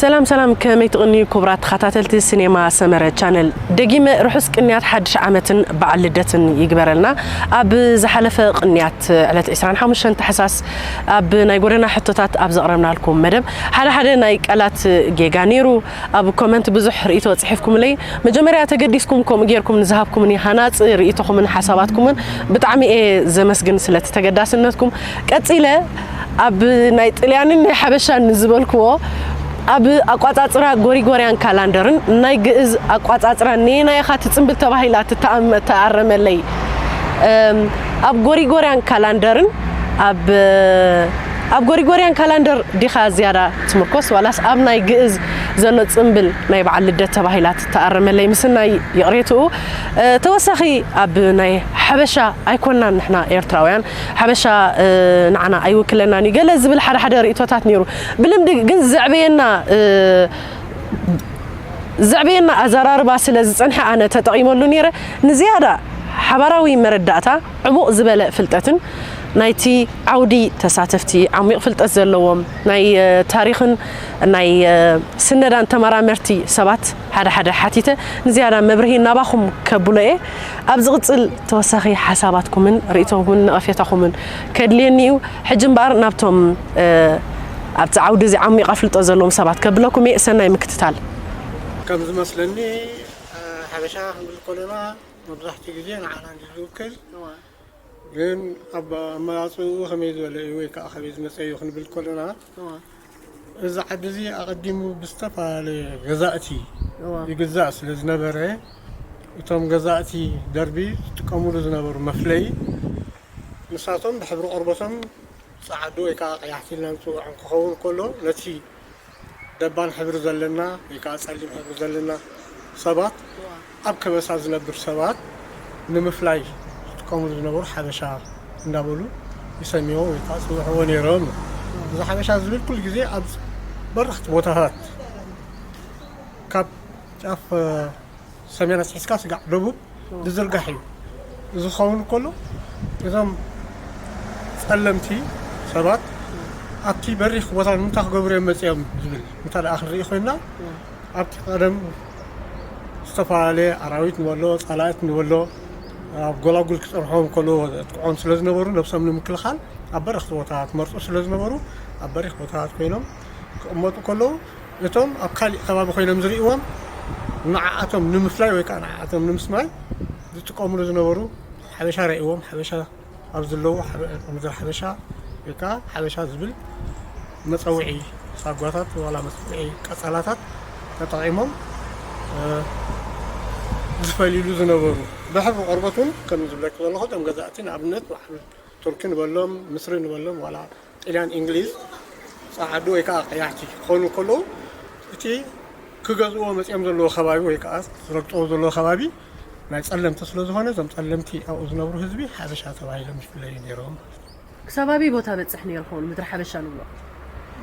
ሰላም ሰላም፣ ከመይ ትቕንዩ ክቡራት ተኸታተልቲ ሲኔማ ሰመረ ቻነል? ደጊመ ርሑስ ቅንያት ሓድሽ ዓመትን በዓል ልደትን ይግበረልና። ኣብ ዝሓለፈ ቅንያት ዕለት ዕስራን ሓሙሽተን ታሕሳስ ኣብ ናይ ጎደና ሕቶታት ኣብ ዘቕረብናልኩም መደብ ሓደ ሓደ ናይ ቃላት ጌጋ ነይሩ። ኣብ ኮመንት ብዙሕ ርእይቶ ጽሒፍኩምለይ። መጀመርያ ተገዲስኩም ከምኡ ጌርኩም ንዝሃብኩምኒ ሃናጺ ርእይቶኹምን ሓሳባትኩምን ብጣዕሚ እየ ዘመስግን ስለቲ ተገዳስነትኩም። ቀጺለ ኣብ ናይ ጥልያንን ናይ ሓበሻን ዝበልክዎ ኣብ ኣቋጻጽራ ጎሪጎርያን ካላንደርን ናይ ግእዝ ኣቋጻጽራ ነየናይ ኢኻ ትጽንብል ተባሂላ ትተኣም-፣ ተኣረመለይ። እም፣ ኣብ ጎሪጎርያን ካላንደርን ኣብ፣ ኣብ ጎሪጎርያን ካላንደር ዲኻ ዝያዳ ትምርኮስ ዋላስ ኣብ ናይ ግእዝ ዘሎ ጽንብል ናይ በዓል ልደት ተባሂላ ትተኣረመለይ? ምስናይ ይቕሬትኡ፣ እ፣ ተወሳኺ ኣብ ናይ ሓበሻ ኣይኮናን ንሕና ኤርትራውያን፣ ሓበሻ፣ እ፣ ንዓና ኣይውክለናን እዩ ገለ ዝብል ሓደ ሓደ ርእይቶታት ነይሩ። ብልምዲ ግን ዘዕበየና፣ እ፣ ዘዕበየና ኣዘራርባ ስለ ዝጸንሐ ኣነ ተጠቒመሉ ነይረ። ንዝያዳ ሓባራዊ መረዳእታ፣ ዕሙቕ ዝበለ ፍልጠትን ናይቲ ዓውዲ ተሳተፍቲ ዓሚቕ ፍልጠት ዘለዎም ናይ፣ እ፣ ታሪኽን ናይ፣ እ፣ ስነዳን ተመራመርቲ ሰባት ሓደ ሓደ ሓቲተ ንዝያዳ መብርሂ ናባኹም ከብሎ እየ። ኣብ ዝቕጽል ተወሳኺ ሓሳባትኩምን ርእይቶኹምን ነቐፌታኹምን ከድልየኒ እዩ። ሕጂ እምበኣር ናብቶም፣ እ፣ ኣብቲ ዓውዲ እዚ ዓሚቕ ኣፍልጦ ዘለዎም ሰባት ከብለኩም እየ። ሰናይ ምክትታል። ከም ዝመስለኒ፣ እ፣ ሓበሻ ክንብል ከለና መብዛሕትኡ ግዜ ንዓና እንዲ ዝውክል፣ ግን ኣብ ኣመላጽኡ ከመይ ዝበለ እዩ ወይ ከዓ ከመይ ዝመጸ እዩ ክንብል ከለና፣ እዚ ዓዲ እዚ ኣቐዲሙ ብዝተፈላለየ ገዛእቲ ይግዛእ ስለ ዝነበረ፣ እቶም ገዛእቲ ደርቢ ዝጥቀምሉ ዝነበሩ መፍለዪ፣ ንሳቶም ብሕብሪ ቆርበቶም ጸዓዱ ወይ ከዓ ቀያሕቲ ኢልና ንጽውዖም ክኸውን ከሎ፣ ነቲ ደባን ሕብሪ ዘለና ወይ ከዓ ጸሊም ሕብሪ ዘለና ሰባት፣ ኣብ ከበሳ ዝነብር ሰባት ንምፍላይ ዝጥቀምሉ ዝነበሩ ሓበሻ እንዳበሉ ይሰምዎ ወይ ከዓ ጽውዕዎ ነይሮም። እዚ ሓበሻ ዝብል ኩሉ ግዜ ኣብ በረኽቲ ቦታታት ካብ ጫፍ፣ እ፣ ሰሜን ኣትሒዝካ ስጋዕ ደቡብ ዝዝርጋሕ እዩ። እዚ ክኸውን ከሎ እዞም ጸለምቲ ሰባት ኣብቲ በሪኽ ቦታ ንምንታይ ክገብሩ እዮም መጺኦም ዝብል እንተ ደኣ ክንርኢ ኮይንና፣ ኣብቲ ቀደም ዝተፈላለየ ኣራዊት ንበሎ፣ ጸላእት ንበሎ፣ ኣብ ጎላጉል ክጸንሖም ከሎ ዘጥቅዖም ስለ ዝነበሩ፣ ነብሶም ንምክልኻል ኣብ በረኽቲ ቦታታት መርጹ ስለ ዝነበሩ፣ ኣብ በሪኽ ቦታታት ኮይኖም ክቕመጡ ከለዉ፣ እቶም ኣብ ካሊእ ከባቢ ኮይኖም ዝርእይዎም ንዓኣቶም ንምፍላይ ወይ ከዓ ንዓኣቶም ንምስማይ ዝጥቀምሉ ዝነበሩ፣ ሓበሻ ርእይዎም፣ ሓበሻ ኣብ ዘለዉ፣ ሓበ-፣ ምድሪ ሓበሻ ወይ ከዓ ሓበሻ ዝብል መጸውዒ ሳጓታት ዋላ መጸውዒ ቀጸላታት ተጠቒሞም፣ እ፣ ዝፈልይሉ ዝነበሩ። ብሕብሪ ቆርበት እውን ከም ዝብለኪ ዘለኹ፣ እቶም ገዛእቲ ንኣብነት ባሕሪ ቱርኪ ንበሎም፣ ምስሪ ንበሎም፣ ዋላ ጥልያን፣ እንግሊዝ፣ ጸዓዱ ወይ ከዓ ቀያሕቲ ክኾኑ ከለዉ፣ እቲ ክገዝእዎ መጺኦም ዘለዉ ከባቢ ወይ ከዓ ዝረግጽዎ ዘለዉ ከባቢ ናይ ጸለምቲ ስለ ዝኾነ፣ እዞም ጸለምቲ ኣብኡ ዝነብሩ ህዝቢ ሓበሻ ተባሂሎም ይፍለዩ ነይሮም ማለት እዩ። ክሳብ ኣበይ ቦታ በጽሕ ነይሩ ኸውን ምድሪ ሓበሻ ንብሎ?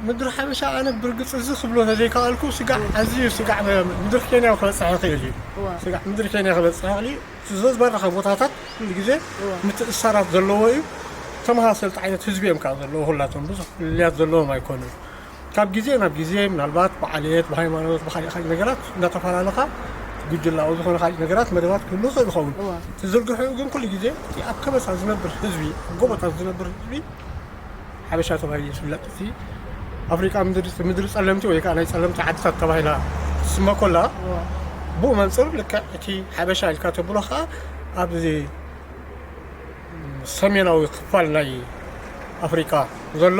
ምድሪ ሓበሻ ኣነ ብርግጽ እዚ ክብሎ ተዘይከኣልኩ፣ ስጋዕ ኣዝዩ ስጋዕ ምድሪ ኬንያ ክበጽሕ ይኽእል እዩ። እዋ። ስጋዕ ምድሪ ኬንያ ክበጽሕ ይኽእል እዩ። እቲ ዝበረኸ ቦታታት ኩሉ ግዜ እዋ። ምትእስሳራት ዘለዎ እዩ። ተመሳሰልቲ ዓይነት ህዝቢ እዮም ከዓ ዘለዎ፣ ኩላቶም ብዙሕ ፍልልያት ዘለዎም ኣይኮኑን። ካብ ግዜ ናብ ግዜ ምናልባት ብዓሌት፣ ብሃይማኖት፣ ብካሊእ ካሊእ ነገራት እንዳተፈላለኻ፣ ጉጅላዊ ዝኾነ ካሊእ ነገራት፣ መደባት ክህሉ ይኽእል ይኸውን። እዋ። እቲ ዝርግሕኡ ግን ኩሉ ግዜ እቲ ኣብ ከበሳ ዝነብር ህዝቢ፣ ኣብ ጎቦታት ዝነብር ህዝቢ ሓበሻ ተባሂሉ ዝፍለጥ፣ እቲ ኣፍሪቃ ምድሪ፣ ምድሪ ጸለምቲ ወይ ከዓ ናይ ጸለምቲ ዓድታት ተባሂላ ትስመ ኮላ፣ እዋ። ብኡ መንጽር ልክዕ እቲ ሓበሻ ኢልካ ተብሎ ከዓ ኣብዚ ሰሜናዊ ክፋል ናይ ኣፍሪቃ ዘሎ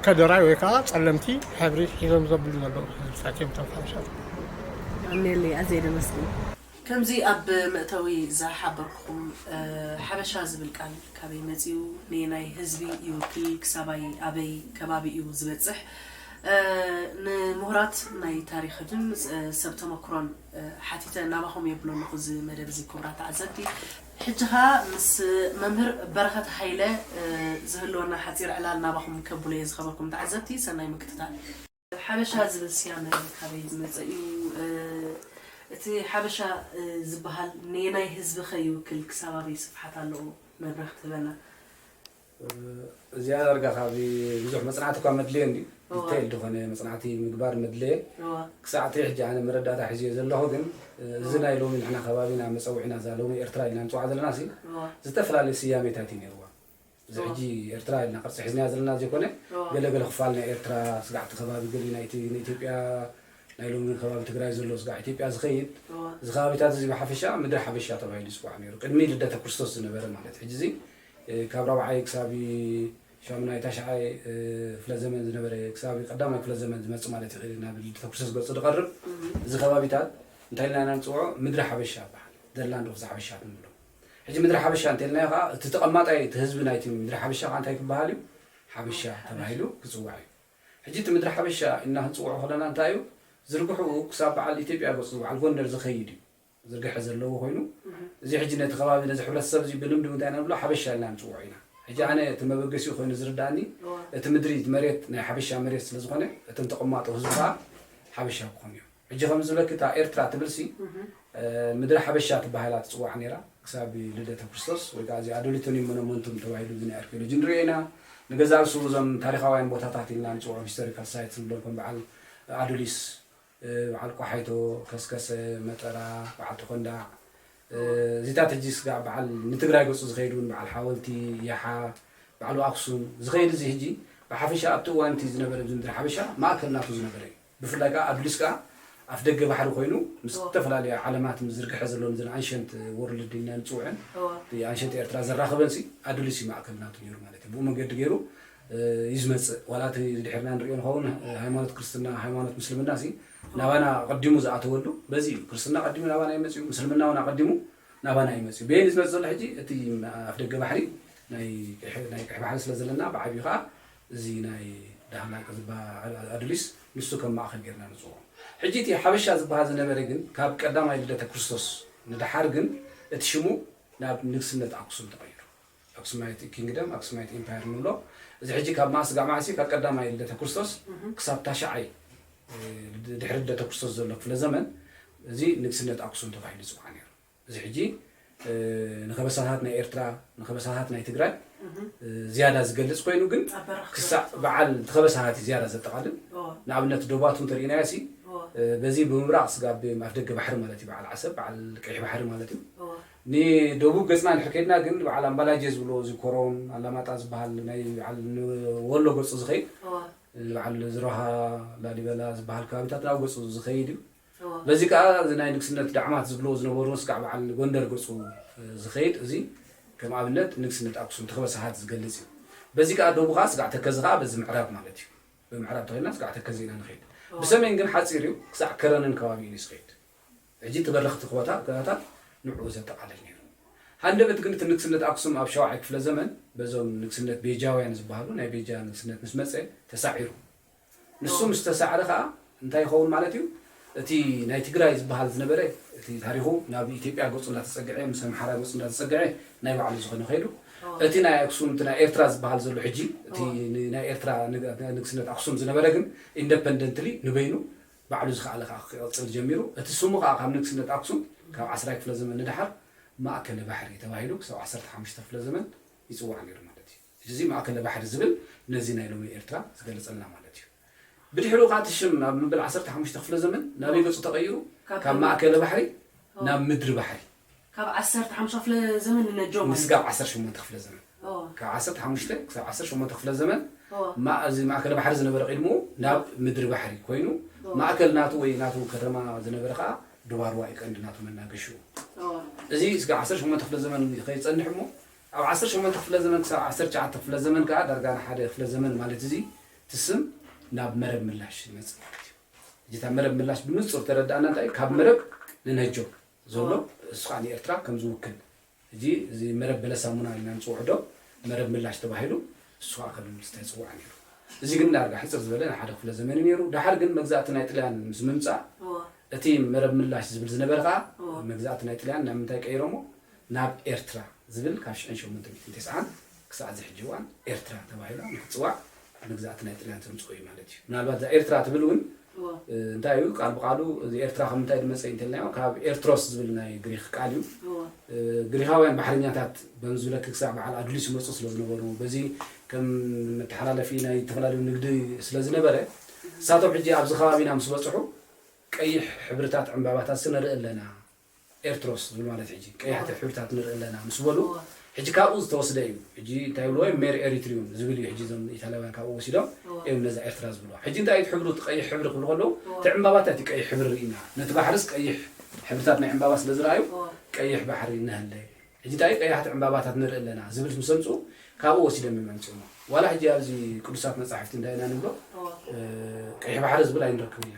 ከደራይ ወይ ከዓ ጸለምቲ ሕብሪ ሒዞም ዘብሉ ዘለዉ ህዝብታት እዮም እቶም ሓበሻ። ኣሜለይ፣ ኣዝየ ደመስግን። ከምዚ ኣብ መእተዊ ዝሓበርኩኹም፣ እ፣ ሓበሻ ዝብል ቃል ካበይ መጺኡ፣ ነየናይ ህዝቢ ይውክል፣ ክሳባይ ኣበይ ከባቢ እዩ ዝበጽሕ፣ እ፣ ንምሁራት ናይ ታሪኽን፣ እ፣ ሰብ ተመክሮን፣ እ፣ ሓቲተ ናባኹም የብሎ ኣለኹ እዚ መደብ እዚ ክቡራት ተዓዘብቲ። ሕጂ ኸኣ ምስ መምህር በረኸት ሃይለ፣ እ፣ ዝህልወና ሓጺር ዕላል ናባኹም ከብሎ እየ ዝኸበርኩም ተዓዘብቲ። ሰናይ ምክትታል። ሓበሻ ዝብል ስያመ ካበይ ዝመጸ እዩ? እ፣ እቲ ሓበሻ፣ እ፣ ዝበሃል ነየናይ ህዝቢ ከ ይውክል? ክሳብ ኣበይ ስፍሓት ኣለዎ? መብርሂ ክትህበና። እዚኣ ዳርጋ ካብ ብዙሕ መጽናዕቲ እኳ መድልየ እንዲ ዲቴይል ዝኾነ መጽናዕቲ ምግባር መድልየ። ክሳዕ እቲ ሕጂ ኣነ መረዳእታ ሒዝዮ ዘለኹ ግን፣ እዚ ናይ ሎሚ ንሕና ከባቢና መጸውዒና እዛ ሎሚ ኤርትራ ኢልና ንጽውዓ ዘለና ሲ፣ ዝተፈላለዩ ስያሜታት እዩ ነይርዋ። እዚ ሕጂ ኤርትራ ኢልና ቅርጺ ሒዝናያ ዘለና ዘይኮነ፣ ገለ ገለ ክፋል ናይ ኤርትራ፣ ስጋዕቲ ከባቢ፣ ገሊ ናይ ኢትዮ-፣ ንኢትዮጵያ፣ ናይ ሎሚ ከባቢ ትግራይ ዘሎ ስጋዕ ኢትዮጵያ ዝኸይድ፣ እዚ ከባቢታት እዚ ብሓፈሻ ምድሪ ሓበሻ ተባሂሉ ይጽዋዕ ነይሩ። ቅድሚ ልደተ ክርስቶስ ዝነበረ ማለት። ሕጂ እዚ ካብ ራብዓይ ክሳብ ሻሙናይ ታሽዓይ ክፍለ ዘመን ዝነበረ፣ ክሳብ ቀዳማይ ክፍለ ዘመን ዝመጽእ ማለት ይኽእል፣ ናብ ልደተ ክርስቶስ ገጹ ዝቐርብ። እዚ ከባቢታት እንታይ ኢልና ኢና ንጽውዖ? ምድሪ ሓበሻ ይበሃል። The land of the ሓበሻ ንብሎ። ሕጂ ምድሪ ሓበሻ እንተልናዮ ከዓ፣ እቲ ተቐማጣይ፣ እቲ ህዝቢ ናይቲ ምድሪ ሓበሻ ከዓ እንታይ ክበሃል እዩ? ሓበሻ ተባሂሉ ክጽዋዕ እዩ። ሕጂ እቲ ምድሪ ሓበሻ ኢልና ክንጽውዖ ከለና እንታይ እዩ? ዝርግሕኡ ክሳብ በዓል ኢትዮጵያ ገጹ፣ በዓል ጎንደር ዝኸይድ እዩ። ዝርግሐ ዘለዎ ኮይኑ፣ እዚ ሕጂ ነቲ ከባቢ፣ ነዚ ሕብረተሰብ እዚ ብልምዲ እንታይ ኢና ንብሎ? ሓበሻ ኢልና ንጽውዖ ኢና። ሕጂ ኣነ እቲ መበገሲኡ ኮይኑ ዝርዳእኒ፣ እቲ ምድሪ፣ እቲ መሬት ናይ ሓበሻ መሬት ስለ ዝኾነ፣ እቶም ተቐማጦ ህዝቢ ከዓ ሓበሻ ክኾኑ እዮም። ሕጂ ከም ዝብለኪ እታ ኤርትራ ትብል ሲ፣ ምድሪ ሓበሻ ትበሃላ ትጽዋዕ ነይራ፣ ክሳብ ልደተ ክርስቶስ፣ ወይ ከዓ እዚ ኣዶሊቶኒም ሞኖመንቱም ተባሂሉ እዚ ናይ ኣርኪኦሎጂ ንሪኦ ኢና። ንገዛ ርእሱ እዞም ታሪኻውያን ቦታታት ኢልና ንጽውዖም፣ ሂስቶሪካል ሳይትስ ንብሎም፣ ከም በዓል ኣዱሊስ፣ በዓል ቆሓይቶ፣ ከስከሰ፣ መጠራ፣ በዓል ተኾንዳዕ፣ እዚታት ሕጂ ስጋዕ በዓል ንትግራይ ገጹ ዝኸይድ እውን በዓል ሓወልቲ፣ ያሓ፣ በዓል ኣክሱም ዝኸይድ፣ እዚ ሕጂ ብሓፈሻ ኣብቲ እዋን እቲ ዝነበረ፣ እዚ ምድሪ ሓበሻ ማእከል ናቱ ዝነበረ እዩ። ብፍላይ ከዓ ኣዱሊስ ከዓ ኣፍ ደገ ባሕሪ ኮይኑ፣ ምስ ዝተፈላለዩ ዓለማት ምስ ዝርግሐ ዘሎ፣ ነዘን ኣንሸንት ወርልድ ኢልና ንፅውዐን፣ እቲ ኣንሸንት ኤርትራ ዘራኸበን ሲ ኣዱሊስ እዩ ማእከል ናቱ ነይሩ ማለት እዩ። ብኡ መንገዲ ገይሩ እዩ ዝመጽእ። ዋላ እቲ ድሕርና ንሪኦ ንኸውን፣ ሃይማኖት ክርስትና፣ ሃይማኖት ምስልምና ሲ ናባና ኣቐዲሙ ዝኣተወሉ በዚ እዩ። ክርስትና ኣቐዲሙ ናባና ይመጽእ እዩ፣ ምስልምና እውን ኣቐዲሙ ናባና ይመጽእ እዩ። በየን እዩ ዝመጽእ ዘሎ ሕጂ? እቲ ኣፍ ደገ ባሕሪ፣ ናይ ቀይሕ፣ ናይ ቀይሕ ባሕሪ ስለ ዘለና፣ ብዓብዩ ኸዓ እዚ ናይ ዳህላክ ዝበሃል ኣዱሊስ ንሱ ከም ማእከል ጌርና ንጽውዖ። ሕጂ እቲ ሓበሻ ዝበሃል ዝነበረ ግን ካብ ቀዳማይ ልደተ ክርስቶስ ንደሓር ግን እቲ ሽሙ ናብ ንግስነት ኣክሱም ተቐይሩ። ኣክሱማይት ኪንግደም፣ ኣክሱማይት ኤምፓየር ንብሎ። እዚ ሕጂ ካብ መዓስ ስጋዕ መዓስ እዩ? ካብ ቀዳማይ ልደተ ክርስቶስ ክሳብ ታሽዓይ፣ እ፣ ድሕሪ ልደተ ክርስቶስ ዘሎ ክፍለ ዘመን፣ እዚ ንግስነት ኣክሱም ተባሂሉ ይጽዋዕ ነይሩ። እዚ ሕጂ፣ እ፣ ንከበሳታት ናይ ኤርትራ፣ ንከበሳታት ናይ ትግራይ፣ እ፣ ዝያዳ ዝገልጽ ኮይኑ፣ ግን ኣብ በረኽቲ ክሳዕ ዝበጽሑ። በዓል እቲ ከበሳታት እዩ ዝያዳ ዘጠቓልል። እዎ። ንኣብነት ዶባቱ እንተሪእናዮ ሲ፣ እዎ። እ፣ በዚ ብምብራቕ ስጋብ ኣፍ ደገ ባሕሪ ማለት እዩ፣ በዓል ዓሰብ፣ በዓል ቀይሕ ባሕሪ ማለት እዩ። እዎ። ንደቡብ ገጽና እንድሕር ከይድና ግን በዓል ኣምባላጀ ዝብልዎ፣ እዚ ኮረም፣ ኣላማጣ ዝበሃል ናይ በዓል ንወሎ ገጹ ዝኸይድ፣ እዎ። በዓል ዝሮሃ፣ ላሊበላ ዝበሃል ከባቢታት ናብ ገጹ ዝኸይድ እዩ። እዎ። በዚ ከኣ እዚ ናይ ንግስነት ዳዕማት ዝብልዎ ዝነበሩ ስጋዕ በዓል ጎንደር ገጹ ዝኸይድ፣ እዚ ከም ኣብነት ንግስነት ኣክሱም ተኸበሳሃት ዝገልጽ እዩ። በዚ ከኣ ደቡብ ከኣ ስጋዕ ተከዚ ከኣ በዚ ምዕራብ ማለት እዩ። ብምዕራብ ተኸይድና ስጋዕ ተከዚ ኢና ንኸይድ። እዎ። ብሰሜን ግን ሓጺር እዩ፣ ክሳዕ ከረንን ከባቢኡን እዩ ዝኸይድ። ሕጂ እቲ በረኽቲ ቦታታት ንዕኡ ዘጠቓልል ነይሩ። ሃንደበት ግን እቲ ንግስነት ኣክሱም ኣብ ሻውዓይ ክፍለ ዘመን በዞም ንግስነት ቤጃውያን ዝበሃሉ ናይ ቤጃ ንግስነት ምስ መጸ ተሳዒሩ። ንሱ ምስ ተሳዕረ ከኣ እንታይ ይኸውን ማለት እዩ? እቲ ናይ ትግራይ ዝበሃል ዝነበረ፣ እቲ ታሪኹ ናብ ኢትዮጵያ ገጹ እንዳተጸግዐ፣ ምስ ኣምሓራ ገጹ እንዳተጸግዐ ናይ ባዕሉ ዝኾነ ከይዱ፣ እቲ ናይ ኣክሱም፣ እቲ ናይ ኤርትራ ዝበሃል ዘሎ ሕጂ፣ እቲ ን-፣ ናይ ኤርትራ ንግ-፣ ንግስነት ኣክሱም ዝነበረ ግን ኢንደፐንደንትሊ ንበይኑ ባዕሉ ዝኸኣለ ከኣ ክቕጽል ጀሚሩ። እቲ ስሙ ከኣ ካብ ንግስነት ኣክሱም ካብ ዓስራይ ክፍለ ዘመን ንደሓር ማእከለ ባሕሪ ተባሂሉ ክሳብ ዓሰርተ ሓሙሽተ ክፍለ ዘመን ይጽዋዕ ነይሩ ማለት እዩ። እዚ ማእከለ ባሕሪ ዝብል ነዚ ናይ ሎሚ ኤርትራ ዝገልጸልና ማለት እዩ። ብድሕሪኡ ከኣ እቲ ሽም ኣብ መበል ዓሰርተ ሓሙሽተ ክፍለ ዘመን ናበይ ገጹ ተቐይሩ? ካብ ካብ ማእከለ ባሕሪ እዎ። ናብ ምድሪ ባሕሪ። ካብ ዓሰርተ ሓሙሽተ ክፍለ ዘመን ንነጆ ማለት እዩ። ንስጋብ ዓሰርተ ሸሞንተ ክፍለ ዘመን። እዎ። ካብ ዓሰርተ ሓሙሽተ ክሳብ ዓሰርተ ሸሞንተ ክፍለ ዘመን እዎ። ማ-፣ እዚ ማእከለ ባሕሪ ዝነበረ ቅድምኡ ናብ ምድሪ ባሕሪ ኮይኑ፣ እዎ። ማእከል ናቱ ወይ ናቱ ከተማ ዝነበረ ከኣ ዱባርዋ እዩ ቀንዲ ናቱ መናገሽኡ። እዎ። እዚ እስከ ዓሰርተ ሸሞንተ ክፍለ ዘመን ከይጸንሕ እሞ፣ ኣብ ዓሰርተ ሸሞንተ ክፍለ ዘመን ክሳብ ዓሰርተ ትሽዓተ ክፍለ ዘመን ከኣ ዳርጋ ንሓደ ክፍለ ዘመን ማለት እዚ እቲ ስም ናብ መረብ ምላሽ ይመጽእ ማለት እዩ። ሕጂ እታ መረብ ምላሽ ብንጹር ተረዳእና እንታይ እዩ? ካብ መረብ ንነጆ ዘሎ እዎ። እሱ ከኣ ንኤርትራ ከም ዝውክል። ሕጂ እዚ መረብ በለሳ ሙና ኢልና ንጽውዖ ዶ መረብ ምላሽ ተባሂሉ እሱ ከኣ ከም ዝጽዋዕ ነይሩ። እዚ ግን ዳርጋ ሕጽር ዝበለ ናይ ሓደ ክፍለ ዘመን እዩ ነይሩ። ደሓር ግን መግዛእቲ ናይ ጥልያን ምስ ምምጻእ እዎ። እቲ መረብ ምላሽ ዝብል ዝነበረ ከኣ እዎ። መግዛእቲ ናይ ጥልያን ናብ ምንታይ ቀይሮሞ? ናብ ኤርትራ ዝብል ካብ ሽሕን ሸሞንተ ሚእትን ተስዓን ክሳዕ እዚ ሕጂ እዋን ኤርትራ ተባሂላ ንክትጽዋዕ መግዛእቲ ናይ ጥልያን ተምጽኦ እዩ ማለት እዩ። ምናልባት እዛ ኤርትራ ትብል እውን እዎ። እ፣ እንታይ እዩ ቃል ብቃሉ እዚ ኤርትራ ካብ ምንታይ ዝመጸ እዩ እንተልናዮ ካብ ኤርትሮስ ዝብል ናይ ግሪክ ቃል እዩ። እዎ። ግሪኻውያን ባሕረኛታት በንዙለክ ክሳዕ በዓል ኣዱሊስ ይመፁ ስለ ዝነበሩ፣ በዚ ከም መተሓላለፊ ናይ ዝተፈላለዩ ንግዲ ስለ ዝነበረ፣ እሳቶም ሕጂ ኣብዚ ከባቢና ምስ በፅሑ ቀይሕ ሕብርታት ዕምባባታት ንርኢ ኣለና፣ ኤርትሮስ ዝብል ማለት ሕጂ ቀያሕቲ ሕብርታት ንርኢ ኣለና ምስ በሉ፣ ሕጂ ካብኡ ዝተወስደ እዩ። ሕጂ እንታይ ብልዎ፣ ሜር ኤሪትሪዩም ዝብል እዩ። ሕጂ እዞም ኢታልያውያን ካብኡ ወሲዶም እዮም ነዛ ኤርትራ ዝብልዋ። ሕጂ እንታይ እዩ እቲ ሕብሩ፣ እቲ ቀይሕ ሕብሪ ክብሉ ከለዉ፣ እቲ ዕምባባታት እዩ ቀይሕ ሕብሪ ርኢና፣ ነቲ ባሕርስ ቀይሕ ሕብርታት ናይ ዕምባባ ስለ ዝረኣዩ ቀይሕ ባሕሪ ንሀለ፣ ሕጂ እንታይ ቀያሕቲ ዕምባባታት ንርኢ ኣለና ዝብል ምስ ኣምፅኡ፣ ካብኡ ወሲዶም እዮም ኣምፅኦሞ። ዋላ ሕጂ ኣብዚ ቅዱሳት መጻሕፍቲ እንታይ ኢና ንብሎ፣ ቀይሕ ባሕሪ ዝብል ኣይንረክብን ኢና።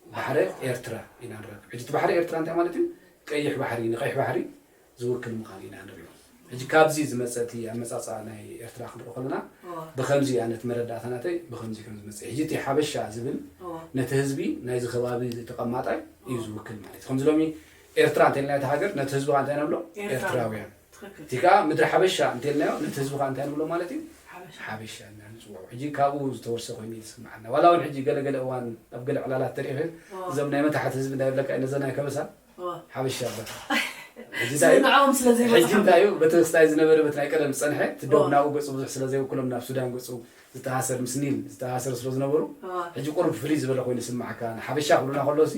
ባሕረ ኤርትራ ኢና ንረክብ። ሕጂ እቲ ባሕሪ ኤርትራ እንታይ ማለት እዩ? ቀይሕ ባሕሪ፣ ንቀይሕ ባሕሪ ዝውክል ምዃኑ ኢና ንሪኦ። ሕጂ ካብዚ ዝመፀ እቲ ኣመፃፅኣ ናይ ኤርትራ ክንርኢ ከለና፣ ብኸምዚ እያ ነቲ መረዳእታ ናተይ ብኸምዚ ከም ዝመፅእ። ሕጂ እቲ ሓበሻ ዝብል ነቲ ህዝቢ ናይዚ ከባቢ ተቐማጣይ እዩ ዝውክል ማለት እዩ። ከምዚ ሎሚ ኤርትራ እንተልና እቲ ሃገር፣ ነቲ ህዝቢ ከዓ እንታይ ነብሎ? ኤርትራውያን። እቲ ከዓ ምድሪ ሓበሻ እንተልናዮ፣ ነቲ ህዝቢ ከዓ እንታይ ንብሎ ማለት እዩ? ሓበሻ። ሓበሻ እና ንፅውዖ። ሕጂ ካብኡ ዝተወርሰ ኮይኑ እዩ ዝስምዓና። ዋላ እውን ሕጂ ገለገለ እዋን ኣብ ገለ ዕላላት ተሪእኺ፣ እዞም ናይ መታሕት ህዝቢ እንታይ ይብለካ እዩ? ነዞ ናይ ከበሳ ሓበሻ ኣለካ። ሕጂ እንታይ እዩ? ስለ ንዕኦም ስለ ዘይበፅሖም። ሕጂ እንታይ እዩ? በቲ ክስታይ ዝነበረ በቲ ናይ ቀደም ዝፀንሐ፣ እቲ ዶብ ናብኡ ገፁ ብዙሕ ስለ ዘይውክሎም፣ ናብ ሱዳን ገፁ ዝተኣሳሰር፣ ምስ ኒል ዝተኣሳሰር ስለ ዝነበሩ፣ ሕጂ ቁሩብ ፍልይ ዝበለ ኮይኑ ይስምዓካ። ንሓበሻ ክብሉና ከለውሲ፣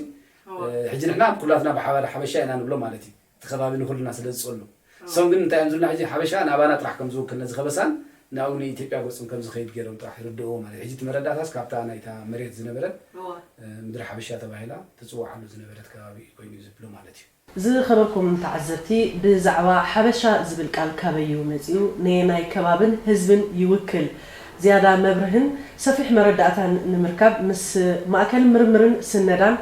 ሕጂ ንሕና ኩላትና ብሓባር ሓበሻ ኢና ንብሎ ማለት እዩ። እቲ ከባቢ ንኹልና ስለ ዝጸሉ። እሶም ግን እንታይ እዮም ዝብሉና ሕጂ? ሓበሻ ናባና ጥራሕ ከም ዝውክል ነዚ ከበሳን ናብኡ ንኢትዮጵያ ገጹን ከም ዝኸይድ ገይሮም ጥራሕ ይርድእዎ ማለት እዩ። ሕጂ እቲ መረዳእታስ ካብታ ናይታ መሬት ዝነበረት፣ ምድሪ ሓበሻ ተባሂላ ትጽዋዓሉ ዝነበረት ከባቢ ኮይኑ እዩ ዝብሎ ማለት እዩ። ዝኸበርኩም ተዓዘብቲ፣ ብዛዕባ ሓበሻ ዝብል ቃል ካበይ እዩ መጺኡ፣ ነየናይ ከባብን ህዝብን ይውክል፣ ዝያዳ መብርህን ሰፊሕ መረዳእታን ንምርካብ ምስ ማእከል ምርምርን ስነዳን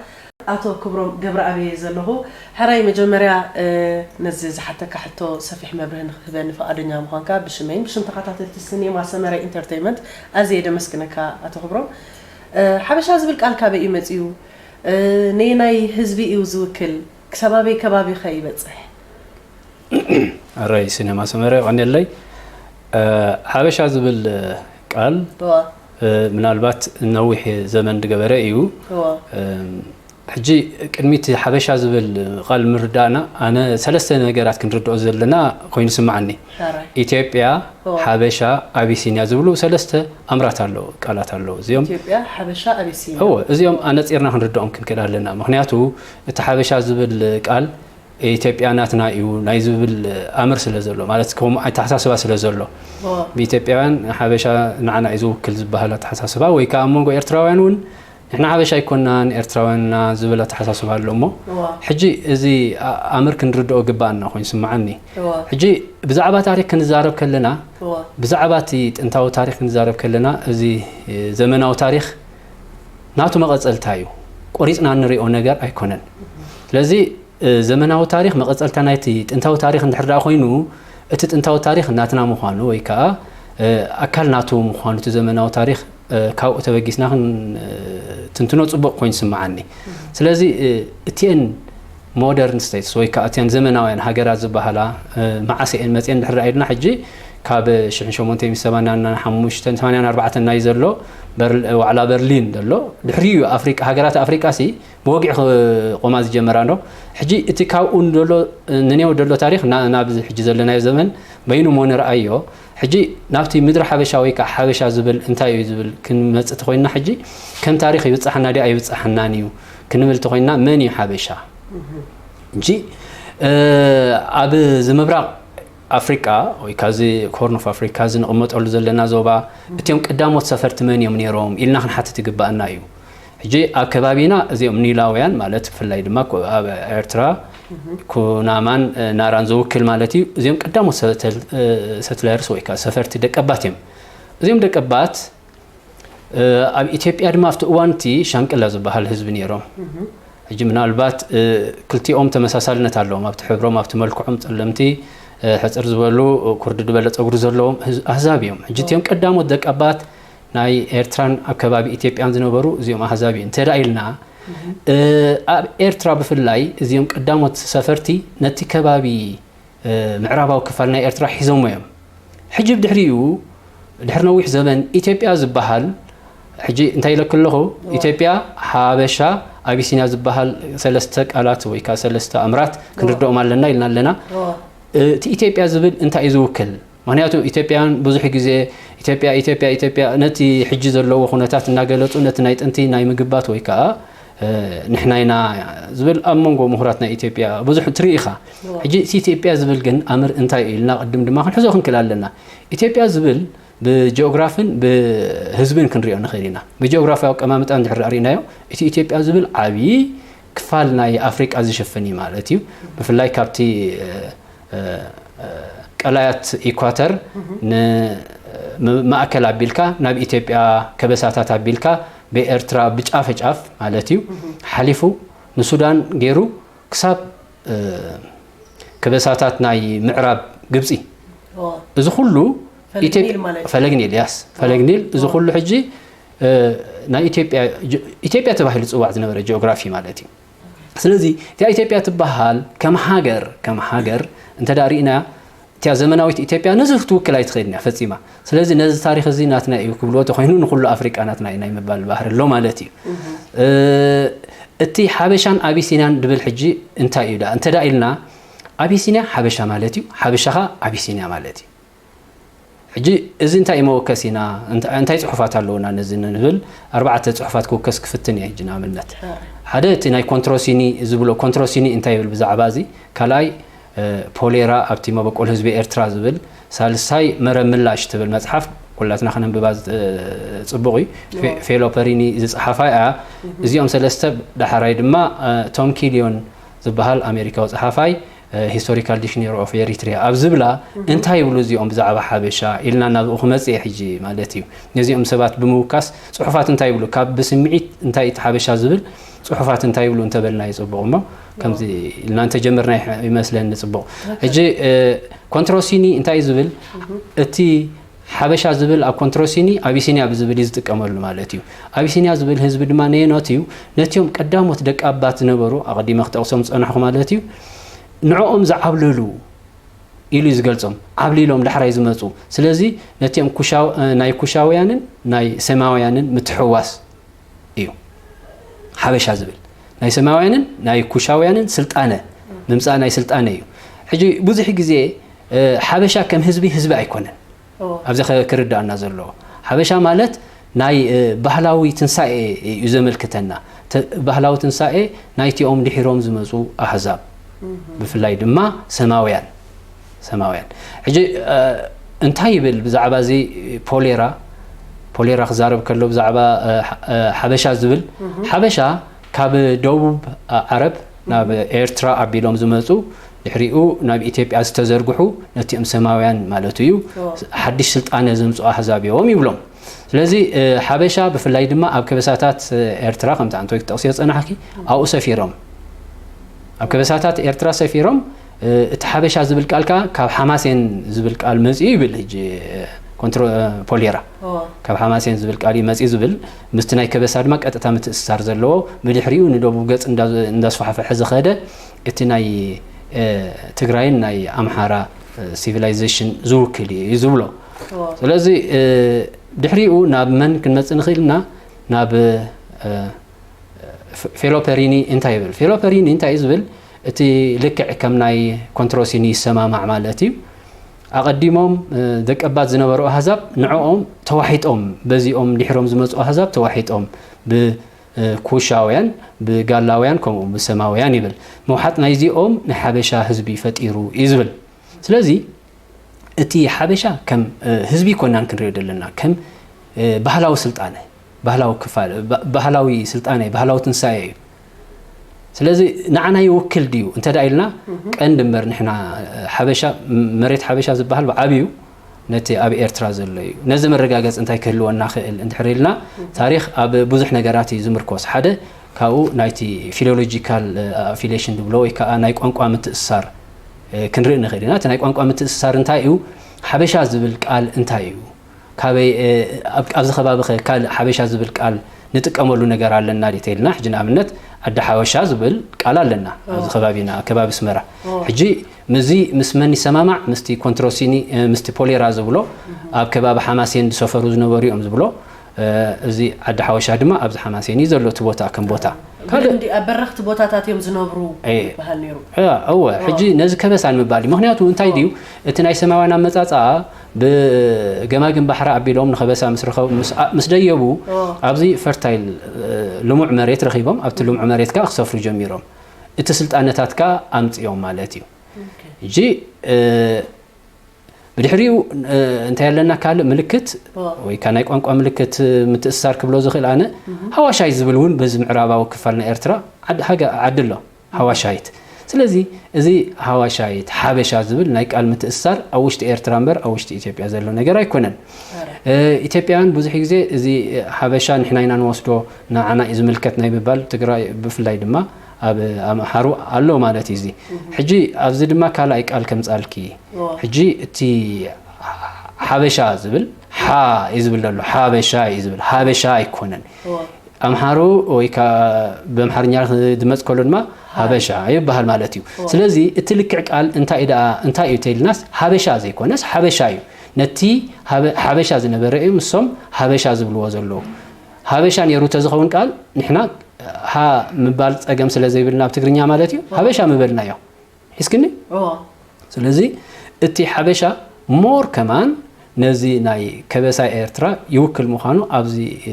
ኣቶ ክብሮም ገብረኣብየ ዘለኹ። ሕራይ መጀመርያ ነዚ ዝሓተካ ሕቶ ሰፊሕ መብርህ ንክትህበኒ ፍቓደኛ ምዃንካ ብሽመይን ብሽም ተኸታተልቲ ሲኔማ ሰመረ ኢንተርተይመንት ኣዝየ ደመስግነካ ኣቶ ክብሮም። ሓበሻ ዝብል ቃል ካበይ እዩ መጺኡ? ነየናይ ህዝቢ እዩ ዝውክል? ክሳብ ኣበይ ከባቢ ከ ይበጽሕ? ኣራይ ሲነማ ሰመረ ቀንየለይ። ሓበሻ ዝብል ቃል ምናልባት ነዊሕ ዘመን ዝገበረ እዩ። ሕጂ ቅድሚት ሓበሻ ዝብል ቃል ምርዳእና ኣነ ሰለስተ ነገራት ክንርድኦ ዘለና ኮይኑ ስምዓኒ። ኢትዮጵያ፣ ሓበሻ፣ ኣቢሲንያ ዝብሉ ሰለስተ ኣምራት ኣለዉ፣ ቃላት ኣለዉ። እዚኦም ኢትዮጵያ፣ ሓበሻ፣ ኣቢሲንያ። እወ፣ እዚኦም ኣነጺርና ክንርድኦም ክንክእል ኣለና። ምኽንያቱ እቲ ሓበሻ ዝብል ቃል ኢትዮጵያ ናትና እዩ ናይ ዝብል ኣምር ስለ ዘሎ፣ ማለት ከምኡ ኣተሓሳስባ ስለ ዘሎ፣ ብኢትዮጵያውያን ሓበሻ ንዓና እዩ ዝውክል ዝበሃል ኣተሓሳስባ፣ ወይ ከዓ ኣብ መንጎ ኤርትራውያን እውን ንሕና ሓበሻ ኣይኮናን ኤርትራውያን ኢና ዝብል ኣተሓሳስባ ኣሎ እሞ፣ ሕጂ እዚ ኣምር ክንርድኦ ግባኣና ኮይኑ ይስምዓኒ። ሕጂ ብዛዕባ ታሪኽ ክንዛረብ ከለና፣ ብዛዕባ እቲ ጥንታዊ ታሪኽ ክንዛረብ ከለና፣ እዚ ዘመናዊ ታሪኽ ናቱ መቐጸልታ እዩ። ቆሪጽና እንሪኦ ነገር ኣይኮነን። ስለዚ ዘመናዊ ታሪኽ መቐጸልታ ናይቲ ጥንታዊ ታሪኽ እንድሕር ደኣ ኮይኑ፣ እቲ ጥንታዊ ታሪኽ ናትና ምዃኑ ወይ ከኣ ኣካል ናቱ ምዃኑ እቲ ዘመናዊ ታሪኽ ካብኡ ተበጊስና ክንትንትኖ ጽቡቕ ኮይኑ ይስምዓኒ። ስለዚ እቲአን ሞደርን ስቴትስ ወይ ከኣ እቲአን ዘመናውያን ሃገራት ዝበሃላ መዓስ እየን መጺአን እንድሕር ደኣ ኢልና፣ ሕጂ ካብ ሽሕን ሸሞንተ ሚእትን ሰማንያን ሓሙሽተን ሰማንያን ኣርባዕተን ናይ ዘሎ ዋዕላ በርሊን ዘሎ፣ ድሕሪኡ እዩ ኣፍሪቃ፣ ሃገራት ኣፍሪቃ ሲ ብወግዒ ክቆማ ዝጀመራ እንዶ። ሕጂ እቲ ካብኡ ንደሎ ንኔው ደሎ ታሪኽ ናብ ሕጂ ዘለናዮ ዘመን በይኑ እሞ ንርኣዮ። ሕጂ ናብቲ ምድሪ ሓበሻ ወይ ከዓ ሓበሻ ዝብል እንታይ እዩ ዝብል ክንመጽእ ተኾይንና፣ ሕጂ ከም ታሪኽ ይብጻሓና ድዩ ኣይብጻሓናን እዩ ክንብል ተኾይንና፣ መን እዩ ሓበሻ? ሕጂ ኣብ ዝምብራቕ ኣፍሪቃ ወይ ካዚ ኮርን ኦፍ ኣፍሪካ ዝንቕመጠሉ ዘለና ዞባ እቲኦም ቀዳሞት ሰፈርቲ መን እዮም ነይሮም ኢልና ክንሓትት ይግባኣና እዩ። ሕጂ ኣብ ከባቢና እዚኦም ኒላውያን ማለት ብፍላይ ድማ ኣብ ኤርትራ ኩናማን ናራን ዝውክል ማለት እዩ። እዚኦም ቀዳሞት ሰትለርስ ወይ ከዓ ሰፈርቲ ደቀባት እዮም። እዚኦም ደቀባት ኣብ ኢትዮጵያ ድማ ኣብቲ እዋን እቲ ሻንቅላ ዝበሃል ህዝቢ ነይሮም። ሕጂ ምናልባት ክልቲኦም ተመሳሳልነት ኣለዎም ኣብቲ ሕብሮም ኣብቲ መልክዖም ጸለምቲ ሕጽር ዝበሉ ኩርድድ ዝበለ ጸጉሪ ዘለዎም ኣህዛብ እዮም። ሕጂ እቲኦም ቀዳሞት ደቀባት ናይ ኤርትራን ኣብ ከባቢ ኢትዮጵያን ዝነበሩ እዚኦም ኣህዛብ እዮም እንተ ኢልና፣ ኣብ ኤርትራ ብፍላይ እዚኦም ቀዳሞት ሰፈርቲ ነቲ ከባቢ ምዕራባዊ ክፋል ናይ ኤርትራ ሒዞሞ እዮም። ሕጂ ብድሕሪኡ ድሕሪ ነዊሕ ዘመን ኢትዮጵያ ዝበሃል ሕጂ እንታይ ኢለክ ኣለኹ? ኢትዮጵያ፣ ሓበሻ፣ ኣቢሲንያ ዝበሃል ሰለስተ ቃላት ወይ ከዓ ሰለስተ ኣምራት ክንርድኦም ኣለና ኢልና ኣለና። እዎ። እቲ ኢትዮጵያ ዝብል እንታይ እዩ ዝውክል? ምክንያቱ ኢትዮጵያውያን ብዙሕ ግዜ ኢትዮጵያ ኢትዮጵያ ኢትዮጵያ ነቲ ሕጂ ዘለዎ ኩነታት እናገለፁ ነቲ ናይ ጥንቲ ናይ ምግባት ወይ ከዓ እ፣ ንሕና ኢና ዝብል ኣብ መንጎ ምሁራት ናይ ኢትዮጵያ ብዙሕ ትርኢ ኢኻ። ሕጂ እቲ ኢትዮጵያ ዝብል ግን ኣምር እንታይ እዩ ኢልና ቅድም ድማ ክንሕዞ ክንክል ኣለና። ኢትዮጵያ ዝብል ብጂኦግራፍን ብህዝብን ክንሪኦ ንኽእል ኢና። ብጂኦግራፊያዊ ኣቀማምጣ እንድሕር ርኢናዮ እቲ ኢትዮጵያ ዝብል ዓብዪ ክፋል ናይ ኣፍሪቃ ዝሽፍን እዩ ማለት እዩ። ብፍላይ ካብቲ እ፣ እ፣ እ፣ ቀላያት ኢኳተር ንማእከል ኣቢልካ ናብ ኢትዮጵያ ከበሳታት ኣቢልካ ብኤርትራ ብጫፈ ጫፍ ማለት እዩ ሓሊፉ ንሱዳን ገይሩ ክሳብ እ፣ ከበሳታት ናይ ምዕራብ ግብፂ እዎ። እዚ ኩሉ ፈለግ ኢትዮጵ- ኒል ማለት እዩ። ፈለግ ኒል ያስ ፈለግ ኒል እዚ ኩሉ ሕጂ እ፣ ናይ ኢትዮጵያ ጂ- ኢትዮጵያ ተባሂሉ ዝፅዋዕ ዝነበረ ጂኦግራፊ ማለት እዩ። ስለዚ እቲኣ ኢትዮጵያ ትበሃል ከም ሃገር ከም ሃገር እንተ ደኣ ርኢና እቲኣ ዘመናዊት ኢትዮጵያ ነዚ ክትውክል ኣይትኽእልን እያ ፈጺማ። ስለዚ ነዚ ታሪኽ እዚ ናትና እዩ ክብልዎ ተኾይኑ ንኩሉ ኣፍሪቃ ናትና እዩ ናይ ምባል ባህሪ ኣሎ ማለት እዩ። እ፣ እቲ ሓበሻን ኣቢሲንያን ድብል ሕጂ እንታይ እዩ ደኣ እንተ ደኣ ኢልና ኣቢሲንያ ሓበሻ ማለት እዩ፣ ሓበሻኻ ኣቢሲንያ ማለት እዩ። ሕጂ እዚ እንታይ እዩ መወከሲና እንታ- እንታይ ፅሑፋት ኣለውና ነዚ ንብል ኣርባዕተ ፅሑፋት ክውከስ ክፍትን እየ ሕጂ ንኣብነት ሓደ እቲ ናይ ኮንትሮሲኒ ዝብሎ ኮንትሮሲኒ እንታይ ይብል ብዛዕባ እዚ ካልኣይ እ፣ ፖሌራ ኣብቲ መበቆል ህዝቢ ኤርትራ ዝብል ሳልሳይ መረብ ምላሽ ትብል መፅሓፍ ኩላትና ክነንብባ ዝጥ- ፅቡቕ እዩ ፌ- ፌሎፐሪኒ ዝፀሓፋ እያ እዚኦም ሰለስተ ዳሕራይ ድማ እ፣ ቶም ኪልዮን ዝበሃል ኣሜሪካዊ ፀሓፋይ ሂስቶሪካል ዲክሽነሪ ኦፍ ኤሪትሪያ ኣብ ዝብላ እንታይ ይብሉ እዚኦም ብዛዕባ ሓበሻ ኢልና ናብኡ ክመፅእ እየ ሕጂ ማለት እዩ። ነዚኦም ሰባት ብምውካስ ፅሑፋት እንታይ ይብሉ ካብ ብስምዒት እንታይ እቲ ሓበሻ ዝብል ፅሑፋት እንታይ ይብሉ እንተበልና ይፅቡቕ እሞ ከምዚ ኢልና እንተጀመርና ይመስለኒ ፅቡቕ። ሕጂ ኮንትሮሲኒ እንታይ እዩ ዝብል እቲ ሓበሻ ዝብል ኣብ ኮንትሮሲኒ ኣቢሲንያ ብዝብል እዩ ዝጥቀመሉ ማለት እዩ። ኣቢሲንያ ዝብል ህዝቢ ድማ ነየኖት እዩ ነቲኦም ቀዳሞት ደቂ ኣባት ዝነበሩ ኣቐዲመ ክጠቕሶም ዝፀናሕኩ ማለት እዩ ንዕኦም ዝዓብለሉ ኢሉ እዩ ዝገልፆም ዓብሊሎም ዳሕራይ ዝመፁ ስለዚ ነቲኦም ናይ ኩሻውያንን ናይ ሰማውያንን ምትሕዋስ እዩ ሓበሻ ዝብል ናይ ሰማውያንን ናይ ኩሻውያንን ስልጣነ ምምፃእ ናይ ስልጣነ እዩ ሕጂ ብዙሕ ግዜ ሓበሻ ከም ህዝቢ ህዝቢ ኣይኮነን ኣብዚ ክርዳእና ዘለዎ ሓበሻ ማለት ናይ ባህላዊ ትንሳኤ እዩ ዘመልክተና ባህላዊ ትንሳኤ ናይቲኦም ድሒሮም ዝመፁ ኣህዛብ ብፍላይ ድማ ሰማውያን ሰማውያን ሕጂ እንታይ ይብል ብዛዕባ እዚ ፖሌራ ፖሌራ ክዛረብ ከሎ ብዛዕባ ሓበሻ ዝብል ሓበሻ ካብ ደቡብ ዓረብ ናብ ኤርትራ ኣቢሎም ዝመፁ ድሕሪኡ ናብ ኢትዮጵያ ዝተዘርግሑ ነቲኦም ሰማውያን ማለቱ እዩ ሓድሽ ስልጣነ ዘምፅኡ ኣህዛብ እዮም ይብሎም ስለዚ ሓበሻ ብፍላይ ድማ ኣብ ከበሳታት ኤርትራ ከምቲ ኣንቶይ ክትጠቕስዮ ዝፀናሕኪ ኣብኡ ሰፊሮም ኣብ ከበሳታት ኤርትራ ሰፊሮም እቲ ሓበሻ ዝብል ቃል ከዓ ካብ ሓማሴን ዝብል ቃል መፅኡ ይብል ሕጂ ፖሌራ ካብ ሓማሴን ዝብል ቃል እዩ መፅኡ ዝብል ምስቲ ናይ ከበሳ ድማ ቀጥታ ምትእስሳር ዘለዎ ብድሕሪኡ ንደቡብ ገፅ እንዳስፋሕፈሐ ዝኸደ እቲ ናይ ትግራይን ናይ ኣምሓራ ሲቪላይዜሽን ዝውክል እዩ ዝብሎ ስለዚ ድሕሪኡ ናብ መን ክንመፅእ ንኽእል ኢና ናብ ፌሎፐሪኒ እንታይ ይብል ፌሎፐሪኒ እንታይ እዩ ዝብል እቲ ልክዕ ከም ናይ ኮንትሮሲኒ ይሰማማዕ ማለት እዩ ኣቐዲሞም ደቀባት ዝነበሩ ኣህዛብ ንዕኦም ተዋሒጦም በዚኦም ድሕሮም ዝመፁ ኣህዛብ ተዋሒጦም ብኩሻውያን ብጋላውያን ከምኡ ብሰማውያን ይብል ምውሓጥ ናይዚኦም ናይ ሓበሻ ህዝቢ ፈጢሩ እዩ ዝብል ስለዚ እቲ ሓበሻ ከም ህዝቢ ኮናን ክንሪኦ ዘለና ከም ባህላዊ ስልጣነ ባህላዊ ክፋል ባህላዊ ስልጣነ ባህላዊ ትንሳኤ እዩ ስለዚ ንዓና ይውክል ድዩ እንተ ኢልና ቀንዲ እምበር ንሕና ሓበሻ መሬት ሓበሻ ዝበሃል ብዓብዩ ነቲ ኣብ ኤርትራ ዘሎ እዩ ነዚ መረጋገፂ እንታይ ክህልወና ክእል እንድሕር ኢልና ታሪክ ኣብ ብዙሕ ነገራት እዩ ዝምርኮስ ሓደ ካብኡ ናይቲ ፊሎሎጂካል ኣፊሌሽን ዝብሎ ወይ ከዓ ናይ ቋንቋ ምትእስሳር ክንርኢ ንኽእል ኢና እቲ ናይ ቋንቋ ምትእስሳር እንታይ እዩ ሓበሻ ዝብል ቃል እንታይ እዩ ካበይ ኣብዚ ከባቢ ካልእ ሓበሻ ዝብል ቃል ንጥቀመሉ ነገር ኣለና ዲተይልና ሕጂ ንኣብነት ዓዲ ሓበሻ ዝብል ቃል ኣለና ኣብዚ ከባቢና ከባቢ ስመራ ሕጂ ምዚ ምስ መን ይሰማማዕ ምስቲ ኮንትሮሲኒ ምስቲ ፖሌራ ዝብሎ ኣብ ከባቢ ሓማሴን ዝሰፈሩ ዝነበሩ እዮም ዝብሎ እዚ ዓዲ ሓበሻ ድማ ኣብዚ ሓማሴን እዩ ዘሎ እቲ ቦታ ከም ቦታ ካልእ ብልምዲ ኣብ በረኽቲ ቦታታት እዮም ዝነብሩ እየ። ይበሃል ነይሩ። እወ፣ ሕጂ ነዚ ከበሳ ንምባል እዩ። ምኽንያቱ እንታይ ድዩ፣ እቲ ናይ ሰማውያን ኣመጻጽኣ ብገማግም ባሕሪ ኣቢሎም ንኸበሳ ምስ ረኸቡ፣ ምስ፣ ኣ- ምስ ደየቡ፣ ኦ። ኣብዚ ፈርታይል፣ እ፣ ልሙዕ መሬት ረኺቦም፣ ኣብቲ ልሙዕ መሬት ከኣ ክሰፍሩ ጀሚሮም። እቲ ስልጣነታት ከኣ ኣምጺኦም ማለት እዩ። ኦኬ። ሕጂ፣ እ፣ ብድሕሪኡ፣ እ፣ እንታይ ኣለና ካልእ ምልክት ኦ። ወይ ከኣ ናይ ቋንቋ ምልክት፣ እ፣ ምትእስሳር ክብሎ ዝኽእል ኣነ፣ ሃዋሻይ ዝብል እውን በዚ ምዕራባዊ ክፋል ናይ ኤርትራ ዓድ-፣ ሃገ-፣ ዓዲ ኣሎ፣ ሃዋሻይት። ስለዚ እዚ ሃዋሻይት፣ ሓበሻ ዝብል ናይ ቃል ምትእስሳር ኣብ ውሽጢ ኤርትራ እምበር ኣብ ውሽጢ ኢትዮጵያ ዘሎ ነገር ኣይኮነን። እ፣ ኢትዮጵያውያን ብዙሕ ግዜ እዚ ሓበሻ ንሕና ኢና ንወስዶ፣ ንዓና እዩ ዝምልከት ናይ ምባል፣ ትግራይ ብፍላይ ድማ ኣብ ኣምሓሩ ኣሎ ማለት እዩ። እዚ ሕጂ ኣብዚ ድማ ካልኣይ ቃል ከምጻልኪ። ኦ። ሕጂ እቲ ሓበሻ ዝብል ሓ እዩ ዝብል ዘሎ፣ ሓበሻ እዩ ዝብል፣ ሓበሻ ኣይኮነን። ኦ። ኣምሓሩ ወይ ከኣ ብኣምሓርኛ ዝመጽእ ከሎ ድማ ሃበሻ ይበሃል ማለት እዩ። ስለዚ እቲ ልክዕ ቃል እንታይ ደኣ፣ እንታይ እዩ ተይልናስ፣ ሃበሻ ዘይኮነስ ሓበሻ እዩ። ነቲ ሃበ-፣ ሓበሻ ዝነበረ እዩ፣ ምሶም ሃበሻ ዝብልዎ ዘለዉ። ሃበሻ ነይሩ ተዝኸውን ቃል፣ ንሕና ሃ ምባል ጸገም ስለ ዘይብልና ኣብ ትግርኛ ማለት እዩ፣ ሃበሻ ምበልናዮ። ሒዝክኒ? ኦ። ስለዚ እቲ ሓበሻ ሞር ከማን ነዚ ናይ ከበሳ ኤርትራ ይውክል ምዃኑ ኣብዚ፣ እ፣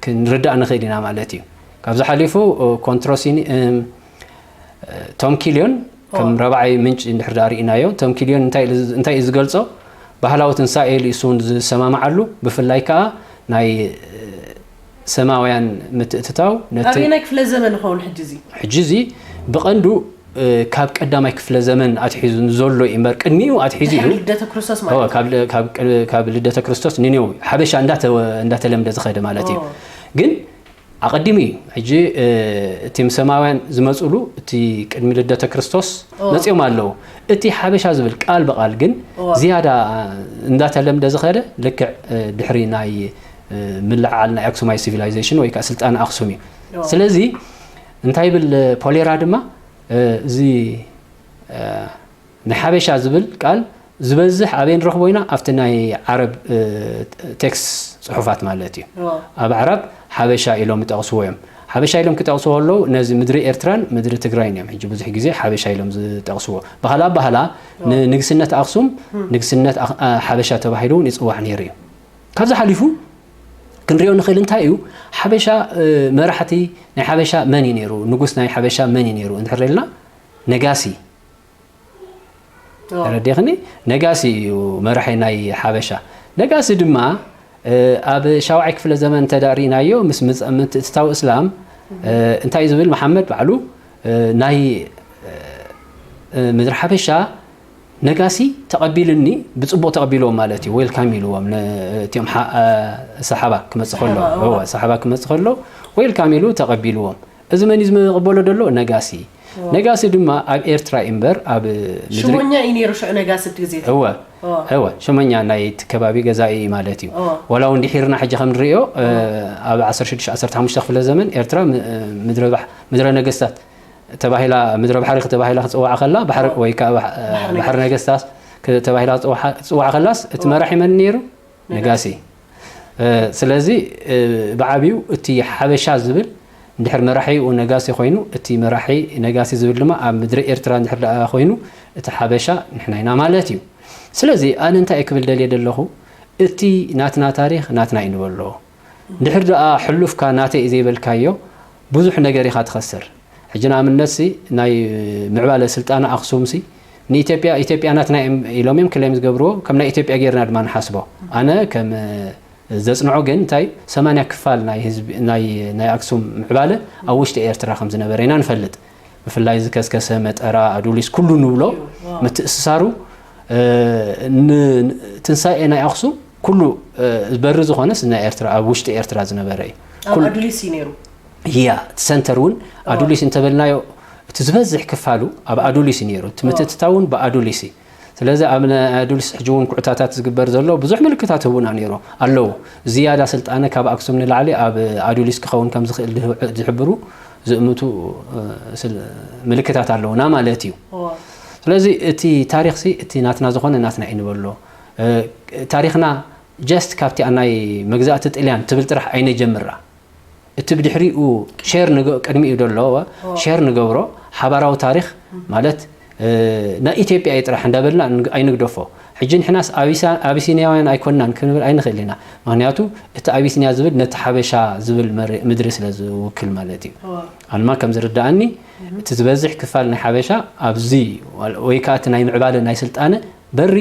ክንርዳእ ንኽእል ኢና ማለት እዩ። ካብዚ ሓሊፉ፣ እ፣ ኮንትሮሲኒ፣ እም፣ እ፣ ቶም ኪልዮን ከም ራብዓይ ምንጪ እንድሕር ደኣ ርኢናዮ፣ ቶም ኪልዮን እንታይ ኢሉ፣ እንታይ እዩ ዝገልጾ? ባህላዊ ትንሳኤ ኢሉ እሱ እውን ዝሰማምዓሉ፣ ብፍላይ ከኣ ናይ፣ እ፣ ሰማውያን ምትእትታው ነቲ ኣበየናይ ክፍለ ዘመን ይኸውን ሕጂ እዚ? ሕጂ እዚ ብቐንዱ፣ እ፣ ካብ ቀዳማይ ክፍለ ዘመን ኣትሒዙ ንዘሎ እዩ እምበር፣ ቅድሚኡ ኣትሒዙ እዩ። ድሕሪ ልደተ ክርስቶስ እወ፣ ማለት እዩ። ካብ ል-፣ ካብ ል-፣ ካብ ልደተ ክርስቶስ ንኔው ሓበሻ እንዳተ-፣ እንዳተለምደ ዝኸደ ማለት እዩ። ኦ። ግን ኣቐዲሙ እዩ። ሕጂ፣ እ፣ እቲ ምስ ሰማውያን ዝመጽሉ፣ እቲ ቅድሚ ልደተ ክርስቶስ ኦ። መጺኦም ኣለዉ። እቲ ሓበሻ ዝብል ቃል ብቓል ግን ኦ። ዝያዳ እንዳተለምደ ዝኸደ ልክዕ፣ እ፣ ድሕሪ ናይ፣ እ፣ ምልዕዓል ናይ ኣክሱማይ ሲቪላይዜሽን ወይ ከኣ ስልጣነ ኣኽሱም እዩ። ኦ። ስለዚ እንታይ ይብል ፖሌራ ድማ፣ እ፣ እዚ፣ እ፣ ናይ ሓበሻ ዝብል ቃል ዝበዝሕ ኣበይ ንረኽቦ ኢና? ኣብቲ ናይ ዓረብ፣ እ፣ ቴክስት ጽሑፋት ማለት እዩ። ኦ። ኣብ ኣዕራብ ሓበሻ ኢሎም ይጠቕስዎ እዮም። ሓበሻ ኢሎም ክጠቕስዎ ከለዉ ነዚ ምድሪ ኤርትራን ምድሪ ትግራይን እዮም ሕጂ ብዙሕ ግዜ ሓበሻ ኢሎም ዝጠቕስዎ። ባህላ ባህላ ንንግስነት ኣኽሱም ንግስነት ኣኽ-፣ ኣ-፣ ሓበሻ ተባሂሉ እውን ይጽዋዕ ነይሩ እዩ። ካብዚ ሓሊፉ ክንሪኦ ንኽእል እንታይ እዩ? ሓበሻ፣ እ፣ መራሕቲ ናይ ሓበሻ መን እዩ ነይሩ? ንጉስ ናይ ሓበሻ መን እዩ ነይሩ? እንድሕር ኢልና ነጋሲ። ኦ። ተረዲኽኒ? ነጋሲ እዩ መራሒ ናይ ሓበሻ። ነጋሲ ድማ፣ እ፣ ኣብ ሻውዓይ ክፍለ ዘመን እንተ ደኣ ርኢናዮ፣ ምስ ምጽ-፣ ምትእትታው እስላም፣ እ፣ እንታይ እዩ ዝብል? መሓመድ ባዕሉ፣ እ፣ ናይ፣ እ፣ ምድሪ ሓበሻ ነጋሲ ተቐቢልኒ፣ ብጽቡቕ ተቐቢልዎም ማለት እዩ። ዌልካም ኢልዎም፣ ነ-፣ እቲኦም ሓ-፣ እ፣ ሰሓባ ክመጽእ ከሎ፣ ሰሓባ፣ እወ። እወ፣ ሰሓባ ክመጽእ ከሎ፣ ዌልካም ኢሉ ተቐቢልዎም። እዚ መን እዩ ዝቕበሎ ዘሎ? ነጋሲ። ነጋሲ ድማ ኣብ ኤርትራ እምበር ኣብ ምድሪ ሽሞኛ እዩ ነይሩ ሽዑ ነጋሲ እቲ ግዜ። እወ፣ እወ። እወ፣ ሽመኛ ናይ እቲ ከባቢ ገዛኢ ማለት እዩ። እወ። ዋላ እውን ድሒርና ሕጂ ከም ንሪኦ፣ እ፣ ኣብ ዓሰርተ ሽዱሽተ ዓሰርተ ሓሙሽተ ክፍለ ዘመን ኤርትራ ም-፣ እ፣ ምድረ ባሕ-፣ ምድረ ነገስታት ተባሂላ፣ ምድረ ባሕሪ ተባሂላ ክጽዋዕ ከላ፣ ባሕሪ እወ። ወይ ከኣ ባሕ-፣ እ፣ ባሕሪ ባሕሪ ነገስታት። ነገስታት ክተባሂላ ክጽዋዓ፣ ክጽዋዓ ከላስ፣ እቲ እወ። መራሒ መን ነይሩ? ነጋሲ። ነጋሲ። እ፣ ስለዚ፣ እ፣ ብዓቢኡ እቲ ሓበሻ ዝብል እንድሕር መራሒኡ ነጋሲ ኮይኑ፣ እቲ መራሒ ነጋሲ ዝብል ድማ ኣብ ምድሪ ኤርትራ እንድሕር ደኣ ኮይኑ፣ እቲ ሓበሻ ንሕና ኢና ማለት እዩ። ስለዚ ኣነ እንታይ እየ ክብል ደልየ ዘለኹ? እቲ ናትና ታሪኽ ናትና እዩ ንበሎ። እንድሕር ደኣ ሕሉፍካ ናተይ እዩ ዘይበልካዮ፣ ብዙሕ ነገር ኢኻ ትኸስር። ሕጂ ንኣብነትሲ ናይ ምዕባለ ስልጣነ ኣኽሱምሲ ንኢትዮጵያ፣ ኢትዮጵያ ናትና እዮም ኢሎም እዮም ክሌም ዝገብርዎ፣ ከም ናይ ኢትዮጵያ ጌርና ድማ ንሓስቦ። ኣነ ከም ዘጽንዖ ግን እንታይ፣ ሰማንያ ክፋል ናይ ህዝቢ፣ ናይ፣ ናይ ኣክሱም ምዕባለ ኣብ ውሽጢ ኤርትራ ከም ዝነበረ ኢና ንፈልጥ። ብፍላይ እዚ ከስከሰ፣ መጠራ፣ ኣዱሊስ፣ ኩሉ ንብሎ ምትእስሳሩ፣ እ፣ ን-፣ ትንሳኤ ናይ ኣኽሱም ኩሉ፣ እ፣ በሪ ዝኾነስ ናይ ኤርትራ፣ ኣብ ውሽጢ ኤርትራ ዝነበረ እዩ። ኣብ ኩሉ ኣዱሊስ እዩ ነይሩ። እያ፣ እቲ ሰንተር እውን ኣዱሊስ እንተበልናዮ፣ እቲ ዝበዝሕ ክፋሉ ኣብ ኣዱሊስ እዩ ነይሩ። እቲ ምትእትታው እውን ብኣዱሊስ እዩ። ስለዚ ኣብ ናይ ኣዱሊስ ሕጂ እውን ኩዕታታት ዝግበር ዘሎ ብዙሕ ምልክታት ህቡና ነይሩ ኣለዉ። ዝያዳ ስልጣነ ካብ ኣክሱም ንላዕሊ ኣብ ኣዱሊስ ክኸውን ከም ዝኽእል ዝህ-፣ ዝሕብሩ፣ ዝእምቱ፣ እ፣ ስል-፣ ምልክታት ኣለዉና ማለት እዩ። እወ። ስለዚ እቲ ታሪኽሲ እቲ ናትና ዝኾነ ናትና እዩ ንበሎ። እ፣ ታሪኽና ጀስት ካብቲ ናይ መግዛእቲ ጥልያን ትብል ጥራሕ ኣይነጀምራ። እቲ ብድሕሪኡ ሸር ንገ- ቅድሚኡ ዘሎ ሸር ንገብሮ ሓባራዊ ታሪኽ ማለት ናይ ኢትዮጵያ እዩ ጥራሕ እንዳበልና ኣይንግደፎ። ሕጂ ንሕናስ ኣቢሲንያውያን ኣይኮንናን ክንብል ኣይንኽእል ኢና። ምክንያቱ እቲ ኣቢሲንያ ዝብል ነቲ ሓበሻ ዝብል ምድሪ ስለ ዝውክል ማለት እዩ። ኣንማ ከም ዝርዳኣኒ እቲ ዝበዝሕ ክፋል ናይ ሓበሻ ኣብዚ ወይ ከዓ እቲ ናይ ምዕባለ ናይ ስልጣነ በሪ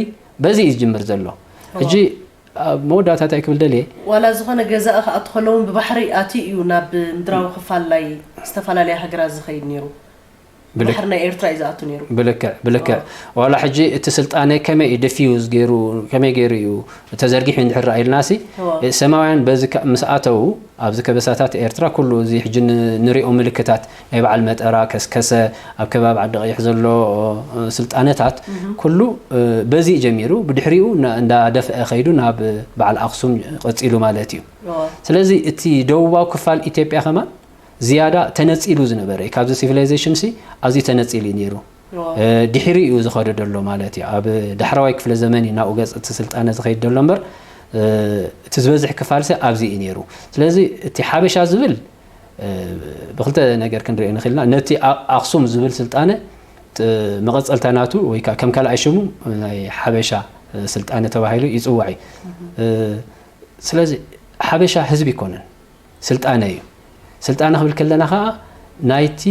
በዚ እዩ ዝጅምር ዘሎ። ሕጂ ኣብ መወዳእታ እንታይ ክብል ደልየ? ዋላ ዝኾነ ገዛእ ክኣቱ ከለውን ብባሕሪ ኣትዩ እዩ ናብ ምድራዊ ክፋል ናይ ዝተፈላለያ ሃገራት ዝኸይድ ነይሩ። ብልክ- ብባሕሪ ናይ ኤርትራ እዩ ዝኣቱ ነይሩ። ብልክዕ ብልክዕ ዋላ ሕጂ እቲ ስልጣነ ከመይ እዩ ደፊውዝ ገይሩ ከመይ ገይሩ እዩ ተዘርጊሑ እንድሕር ረኣይልናሲ እወ። ሰማውያን በዚ ከ- ምስ ኣተዉ ኣብዚ ከበሳታት ኤርትራ ኩሉ እዚ ሕጂ ን- ንሪኦ ምልክታት ናይ በዓል መጠራ ከስከሰ ኣብ ከባቢ ዓዲ ቀይሕ ዘሎ እ፣ ስልጣነታት ኩሉ እ፣ በዚ ጀሚሩ ብድሕሪኡ ና- እንዳደፍአ ከይዱ ናብ በዓል ኣክሱም ቀፂሉ ማለት እዩ። ስለዚ እቲ ደቡባዊ ክፋል ኢትዮጵያ ከማን ዝያዳ ተነፂሉ ዝነበረ እዩ። ካብዚ ሲቪላይዜሽን ሲ ኣዝዩ ተነፂሉ እዩ ነይሩ። ድሒሩ እዩ ዝኸዶ ዘሎ ማለት እዩ። ኣብ ዳሕረዋይ ክፍለ ዘመን እዩ ናብኡ ገፅ እቲ ስልጣነ ዝኸይድ ዘሎ እምበር እቲ ዝበዝሕ ክፋልሲ ኣብዚ እዩ ነይሩ። ስለዚ እቲ ሓበሻ ዝብል ብክልተ ነገር ክንሪኦ ንኽእል ኢና። ነቲ ኣኽሱም ዝብል ስልጣነ መቐፀልታ ናቱ ወይ ከዓ ከም ካልኣይ ሽሙ ናይ ሓበሻ ስልጣነ ተባሂሉ ይፅዋዕ እዩ። ስለዚ ሓበሻ ህዝቢ ኣይኮነን፣ ስልጣነ እዩ። ስልጣነ ክብል ከለና ከዓ ናይቲ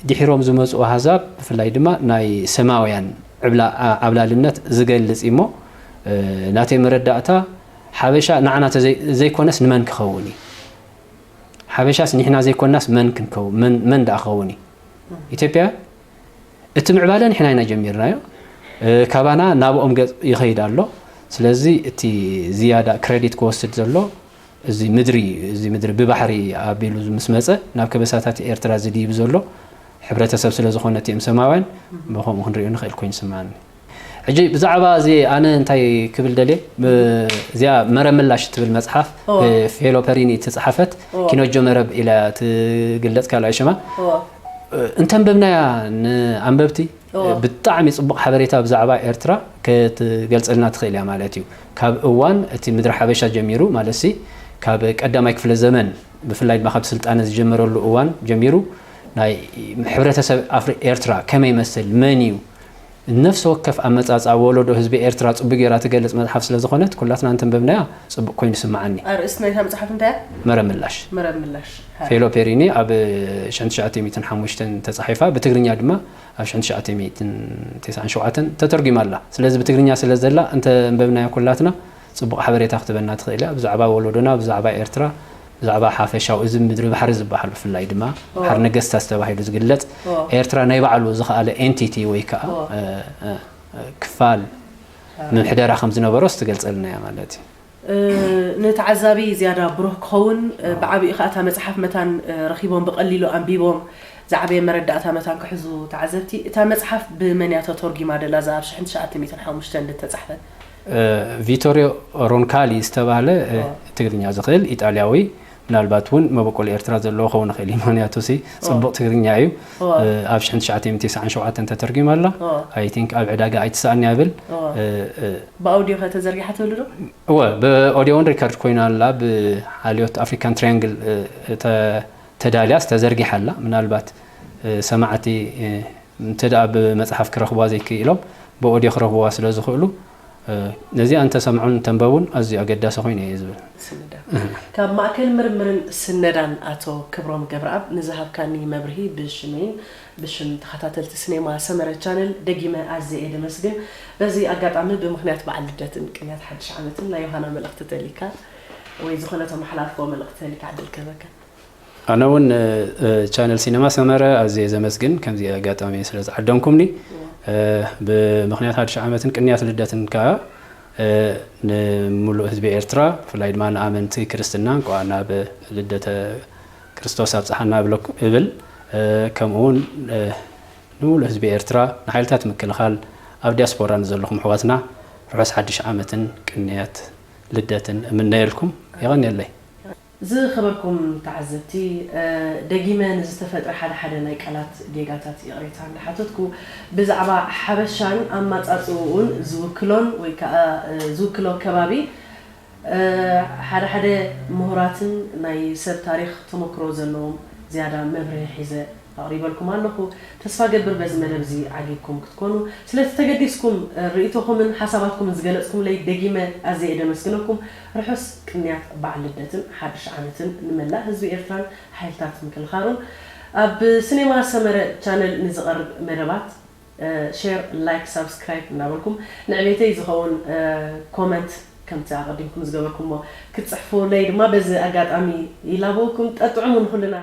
ድሒሮም ዝመፁ ኣህዛብ ብፍላይ ድማ ናይ ሰማውያን ዓብላልነት ዝገልፅ እሞ ናተይ መረዳእታ ሓበሻ ንዓና ዘይኮነስ ንመን ክኸውን እዩ? ሓበሻስ ንሕና ዘይኮናስ መን ክንከው መን መን ደኣ ክኸውን እዩ? ኢትዮጵያ እቲ ምዕባለ ንሕና ኢና ጀሚርናዮ። ካባና ናብኦም ገፅ ይኸይድ ኣሎ። ስለዚ እቲ ዝያዳ ክረዲት ክወስድ ዘሎ እዚ ምድሪ እዚ ምድሪ ብባሕሪ ኣቢሉ ምስ መፀ ናብ ከበሳታት ኤርትራ ዝድይብ ዘሎ ሕብረተሰብ ስለ ዝኾነ እቲኦም ሰማውያን ብኸምኡ ክንሪኦ ንኽእል ኮይኑ ይስምዓኒ። ሕጂ ብዛዕባ እዚ ኣነ እንታይ ክብል ደልየ እዚኣ መረብ ምላሽ እትብል መፅሓፍ ብፌሎ ፐሪኒ እተፅሓፈት ኪኖጆ መረብ ኢላ ትግለፅ ካልኣይ ሽማ እንተንበብናያ ንኣንበብቲ ብጣዕሚ ፅቡቕ ሓበሬታ ብዛዕባ ኤርትራ ክትገልፀልና ትኽእል እያ ማለት እዩ። ካብ እዋን እቲ ምድሪ ሓበሻ ጀሚሩ ማለት ሲ ካብ ቀዳማይ ክፍለ ዘመን ብፍላይ ድማ ካብ ስልጣነ ዝጀመረሉ እዋን ጀሚሩ ናይ ሕብረተሰብ ኣፍሪ ኤርትራ ከመይ ይመስል መን እዩ ነፍሲ ወከፍ ኣመጻጽኣ ወለዶ ህዝቢ ኤርትራ ጽቡቅ ጌራ ትገልጽ መጽሓፍ ስለ ዝኾነት ኩላትና እንተንበብናያ ጽቡቅ ኮይኑ ይስምዓኒ። ኣርእስቲ ናይታ መጽሓፍ እንታይ እያ? መረብ ምላሽ። መረብ ምላሽ። ፌሎ ፔሪኒ ኣብ ሽሕን ትሽዓተ ሚእትን ሓሙሽተን ተጻሒፋ ብትግርኛ ድማ ኣብ ሽሕን ትሽዓተ ሚእትን ተስዓን ሸውዓተን ተተርጒማ ኣላ። ስለዚ ብትግርኛ ስለ ዘላ እንተ ኣንበብናያ ኩላትና ጽቡቕ ሓበሬታ ክትበና ትኽእል እያ ብዛዕባ ወለዶና ብዛዕባ ኤርትራ ብዛዕባ ሓፈሻዊ እዚ ምድሪ ባሕሪ ዝበሃል ብፍላይ ድማ ባሕሪ ነገስታት ተባሂሉ ዝግለጽ ኤርትራ ናይ ባዕሉ ዝኸኣለ ኤንቲቲ ወይ ከዓ ክፋል ምምሕደራ ከም ዝነበሮስ ትገልጸልና እያ ማለት እዩ። ንተዓዛቢ ዝያዳ ብሩህ ክኸውን ብዓቢኡ ከዓ እታ መፅሓፍ መታን ረኺቦም ብቐሊሉ ኣንቢቦም ዝዓበየ መረዳእታ መታን ክሕዙ ተዓዘብቲ እታ መፅሓፍ ብመን እያ ተተርጒማ ደላ እዛ ኣብ ሽሕን ትሽዓተ ሚእትን ሓሙሽተን ዝተፃሕፈት? ቪቶሪዮ ሮንካሊ ዝተባህለ ትግርኛ ዝኽእል ኢጣልያዊ ምናልባት እውን መበቆል ኤርትራ ዘለዎ ክኸውን ይኽእል እዩ። ምክንያቱ ሲ ፅቡቕ ትግርኛ እዩ። ኣብ ሽሕን ትሽዓተ ሚእትን ተስዓን ሸውዓተን ተተርጒማ ኣላ። ኣይ ቲንክ ኣብ ዕዳጋ ኣይትስኣን እያ ብል። ብኣውዲዮ ከ ተዘርጊሓ ትህሉ ዶ? እወ ብኦዲዮ እውን ሪከርድ ኮይና ኣላ። ብሓልዮት ኣፍሪካን ትሪያንግል ተዳልያስ ተዘርጊሓ ኣላ። ምናልባት ሰማዕቲ እንተ ደኣ ብመጽሓፍ ክረኽቡዋ ዘይክኢሎም ብኦድዮ ክረኽቡዋ ስለ ዝኽእሉ ነዚኣ እንተሰምዑን እንተንበቡን ኣዝዩ ኣገዳሲ ኮይኑ እየ ዝብል። ስነዳ። ካብ ማእከል ምርምርን ስነዳን ኣቶ ክብሮም ገብረኣብ ንዝሃብካኒ መብርሂ ብሽመይን ብሽም ተኸታተልቲ ስኔማ ሰመረ ቻነል ደጊመ ኣዝየ እየ ደመስግን። በዚ ኣጋጣሚ ብምኽንያት በዓል ልደትን ቅንያት ሓድሽ ዓመትን ናይ ዮሃና መልእኽቲ ተሊካ ወይ ዝኾነ ተመሓላልፎ መልእኽቲ ተሊካ ዕድል ክህበካ። ኣነ እውን ቻነል ሲነማ ሰመረ ኣዝየ ዘመስግን ከምዚ ኣጋጣሚ ስለ ዝዓደምኩምኒ። ብምኽንያት ሓድሽ ዓመትን ቅንያት ልደትን ከዓ ንምሉእ ህዝቢ ኤርትራ ብፍላይ ድማ ንኣመንቲ ክርስትና እንኳዕ ናብ ልደተ ክርስቶስ ኣብፀሓና እብል። ከምኡ እውን ንምሉእ ህዝቢ ኤርትራ ንሓይልታት ምክልኻል ኣብ ዲያስፖራ ንዘለኹም ኣሕዋትና ርሑስ ሓድሽ ዓመትን ቅንያት ልደትን እምነየልኩም። የቐንየለይ። ዝኸበርኩም ተዓዘብቲ፣ ደጊመ ንዝተፈጥረ ሓደ ሓደ ናይ ቃላት ጌጋታት ይቕሬታ እንዳሓተትኩ፣ ብዛዕባ ሓበሻን ኣማጻጽእኡን ዝውክሎን ወይ ከኣ ዝውክሎ ከባቢ ሓደ ሓደ ምሁራትን ናይ ሰብ ታሪኽ ተመክሮ ዘለዎም ዝያዳ መብርሂ ሒዘ ኣቕሪበልኩም ኣለኹ። ተስፋ ገብር በዚ መደብ እዚ ዓጊብኩም ክትኮኑ፣ ስለቲ ተገዲስኩም ርእይቶኹምን ሓሳባትኩምን ዝገለጽኩምለይ ደጊመ ኣዝየ እየ ደመስግነኩም። ርሑስ ቅንያት በዓል ልደትን ሓድሽ ዓመትን ንመላእ ህዝቢ ኤርትራን ሓይልታት ምክልኻሉን። ኣብ ሲኔማ ሰመረ ቻነል ንዝቐርብ መደባት ሼር፣ ላይክ፣ ሳብስክራይብ እናበልኩም ንዕቤተይ ዝኸውን ኮመንት ከምቲ ኣቐዲምኩም ዝገበርኩሞ ክትጽሕፉለይ ድማ በዚ ኣጋጣሚ ይላበወኩም። ጠጥዑሙ ንኹልና።